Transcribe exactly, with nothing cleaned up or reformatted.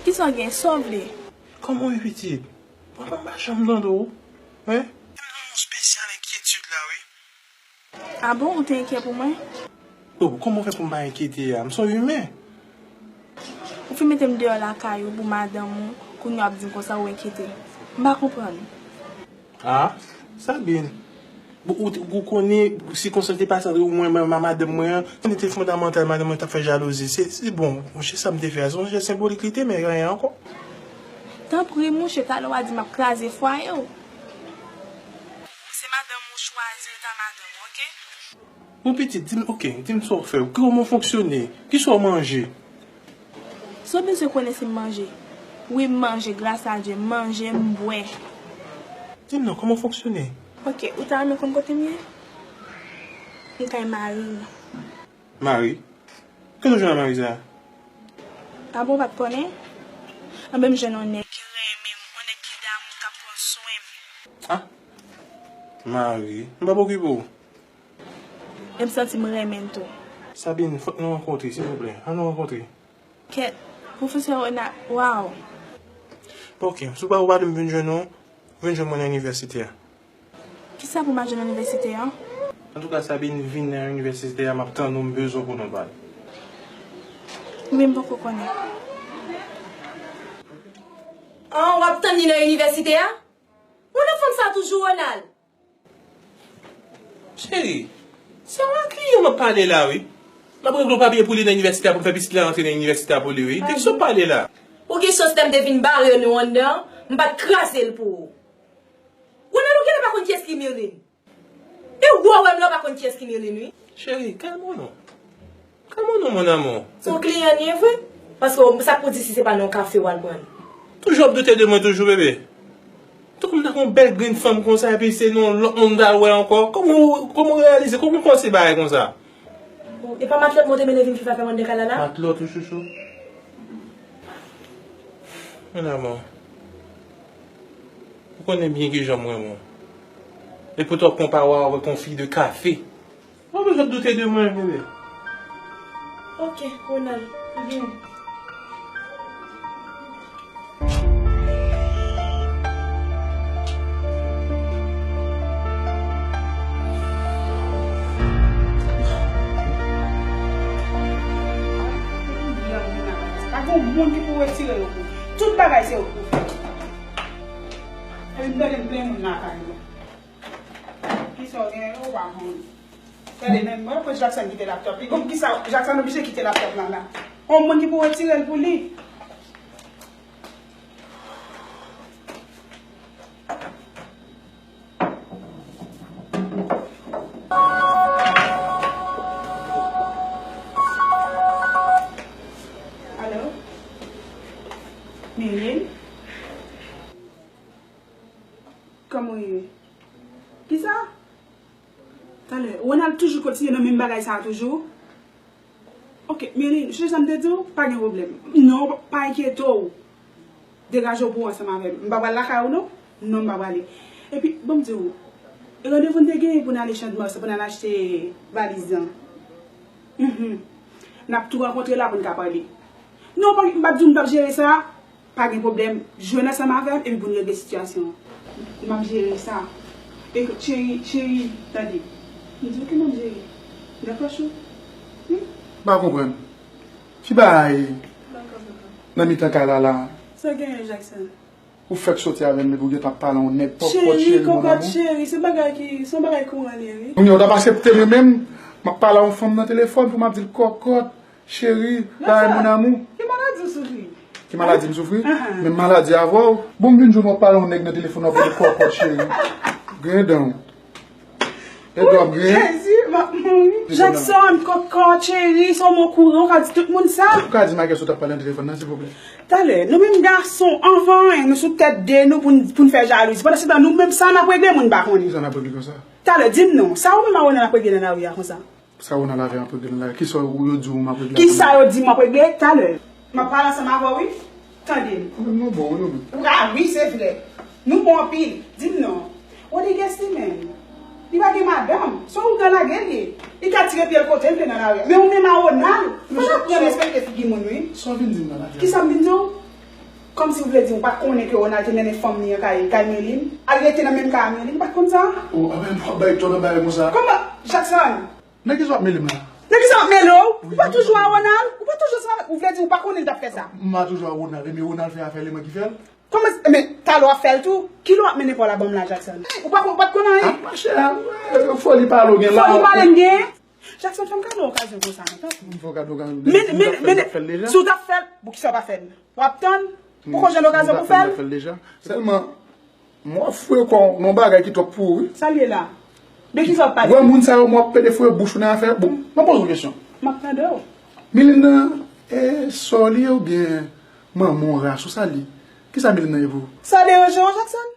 Kisa w gen? Sa w vle? Kòman w ye, pitit? Papa m pa janm tande w, wi. M nan yon espesyal enkyetid la, wi. A bon, ou te enkyè pou mwen? Oh, kòman w fè pou m pa enkyete a? M se yon imen. Ou fin mete m deyò lakay ou pou madanm ou, kounye a w ap di m konsa ou enkyete. M pa konprann. Ah, Sabine. Bon, ou, ou konnen, sikonstans te pase ant mwen menm ak madanm mwen an, se te fondamantal, madanm mwen t ap fè jalouzi. Se, se bon, monchè, sa m te fè a, se yon jès senbolik li te, men gen anyen ankò. Tanpri, monchè, talè w a di m ap kraze fwaye w. Se madanm ou chwazi, ta madanm ou, oke? Bon, pitit, di m, oke, di m sa w fè. Kòman w fonksyone? Kisa w manje? Si w bezwen konnen si m manje, wi, m manje, gras a Dye, m manje, m bwè. Di m non, kòman w fonksyone? Oke, ou ta renmen konn kote m ye? M kay mari m. Mari? Kote w jwenn mari sa a? A bon, w pa t konnen? Anben, m jwenn yon nèg ki renmen m, yon nèg ki damou, k ap pran swen m. Ah? Mari, m p ap okipe w. E m santi m renmen l tou. Sabine, fòk nou rankontre, silvouplè. Ann nou rankontre. Kèt, pwofesè Ronald, waw. Oke, si w pa, ou pa vle m vin jwenn ou, vin jwenn mwen nan inivèsite a. Kisa pou m al jwenn nan inivèsite a? Antouka, Sabine, vin nan inivèsite a, m ap tann ou, m bezwen w pou nou pale. Mwen menm m poko konnen. An, w ap tann li nan inivèsite a? Ou nan fanm sa toujou, Ronald? Cheri, se yon kliyan m ap pale la, wi. M ap regle yon papye pou li nan inivèsite a, pou m fè pitit la rantre nan inivèsite a pou li, wi. De kisa w ap pale la? Ou gen chans lè m te vin bare nou anndan, m pa t kraze l pou ou. Ronald, ou genlè pa konn kiyès ki Mirline. E ou wè m la, ou pa konn kiyès ki Mirline, wi. Cheri, kalme w non. Kalme w non, mon amour. Se yon kliyan li ye vre? Paske sa k pou di si se pa nan yon kafe w al pran l? Toujou ap doute de mwen toujou, bebe. Tankou m ta gen yon bèl grenn fanm konsa, epi se nan yon lòt moun m ta al wè ankò. Kòman w, kòman w reyalize? Kòman w panse bagay konsa? Bon, e pa matlòt mwen te mennen vin viv avè m anndan kay la la? Matlòt ou, chouchou? Mon amour. Ou konnen byen kijan m renmen w. Epi w t ap konpare w avèk yon fi de kafe. Ou pa bezwen doute de mwen, bebe. Oke, Ronald, byen. Pa gen moun ki pou retire yo pou. Tout bagay se yo pou fè. Epi m tande m plen moun lakay mwen. Kisa w gen, ou pa konn. Gade, menm mwen, pou Jackson kite laptop li. Bon, kisa, Jackson oblije kite laptop lan la. On moun ki pou retire l pou li. Alo? Mireille? Kòman w ye? Kisa? Talè, Ronald toujou kontinye nan menm bagay sa a toujou? Oke, Mireille, sonje sa m te di w, pa gen pwoblèm. Non, pa enkyete w. Degaje w pou w ansanm avè m. M pa pral lakay ou non. Non, m pa prale. Epi, ban m di w, e randevou n te genyen pou n ale Champ de Mars, pou n al achte valiz lan. Mhm. N ap tou rankontre la pou n ka pale. Non, pa, m p ap di w m p ap jere sa. Pa gen pwoblèm, jwenn ansanm avè m epi pou n regle sitiyasyon an. M ap jere sa. E cheri, cheri, tande. M di w ke m ap jere. Dakò, chou? Wi. M pa konprann. Ki bagay nan mitan kay la la? Sa genyen, Jackson? Ou fèk soti avè m epi w gentan ap pale yon nèg kòkòt, cheri, mon amour. Cheri, se bagay ki, se yon bagay kouran li ye, wi. Kounye a w t ap aksepte mwen menm, m ap pale a yon fanm nan telefòn pou m ap di l kòkòt. Cheri, la, mon amour. Ki maladi w soufri? Ki maladi m soufri? Ahan. Menm maladi avè w. Bon, m vin jwenn w ap pale yon nèg nan telefòn, w ap rele kòkòt, cheri. Grenn dan w. Edwa ap griyen. Jezi, m ap mouri. Jackson, kòkò, cheri, se yon mo kouran, ou ka di tout moun sa. Ou ka di Michael si w t ap pale nan telefòn nan, silvouplè? Talè, nou menm gason, anvan anyen, nou sou tèt de nou pou n, pou n fè jalouzi. Pandan se tan, nou menm sa n ap regle, moun pa konnen. Kisa n ap regle konsa? Talè, di m non, sa ou menm a Ronald ap regle nan lari a konsa? Sa Ronald ap regle nan lari a? Kisa yo di w m ap regle a? Kisa yo di m w ap regle? Talè. M ap pale ansanm avè w, wi. Tande m. Ou menm nou bon, wi, nou bon. Ou ka, wi, se vre. Nou bon anpil. Di m non. Rodriguez li menm. Li pa gen madanm. Se yon ougan lage l ye. Li ka tire pye l kote l vle nan lari a. Men ou menm a Ronald, fò n aprann respekte figi moun, wi. Sa w vin di m nan lari a? Kisa m vin di w? Kòmsi w vle di w pa t konnen ke Ronald te mennen fanm li an kay, kay Merlin? Al rete nan menm kay a Merlin, ou pa t konn sa? O, a, men w ap bay tò nan bagay konsa. Kòman? Jackson! Nan kisa w ap mele m la? Nan kisa w ap mele w? Ou pa toujou a Ronald? Ou pa toujou ansanm avè l? Ou vle di w pa konnen l t ap fè sa? M pa toujou a Ronald, e men Ronald fè afè l, e mwen ki fè l. Kòman, men talè w ap fè l tou? Kilè w ap mennen kò la ban m la, Jackson? Ou pa, ou pa t konn anyen? Ah, monchè, foli pale w gen la. Foli pale m gen? Jackson, fè m kado okazyon konsa, non, tanpri. M fè w kado okazyon. Men, men, men, si w t ap fè l, poukisa w pa fè l? W ap tann? Poko jwenn okazyon pou fè l? M t ap fè l deja. Sèlman, m wè w foure kò w nan bagay ki twòp pou ou, wi. Sa l ye la? De kisa w ap pale? Granmoun sa yo, m wè w ap pede foure bouch ou nan afè. Bon, m ap poze w kesyon. M ap tande w. Milin nan, e sè w li ye oubyen manman w, ras ou, sa l ye? Kisa Milin nan ye pou ou? Sa deranje w, Jackson?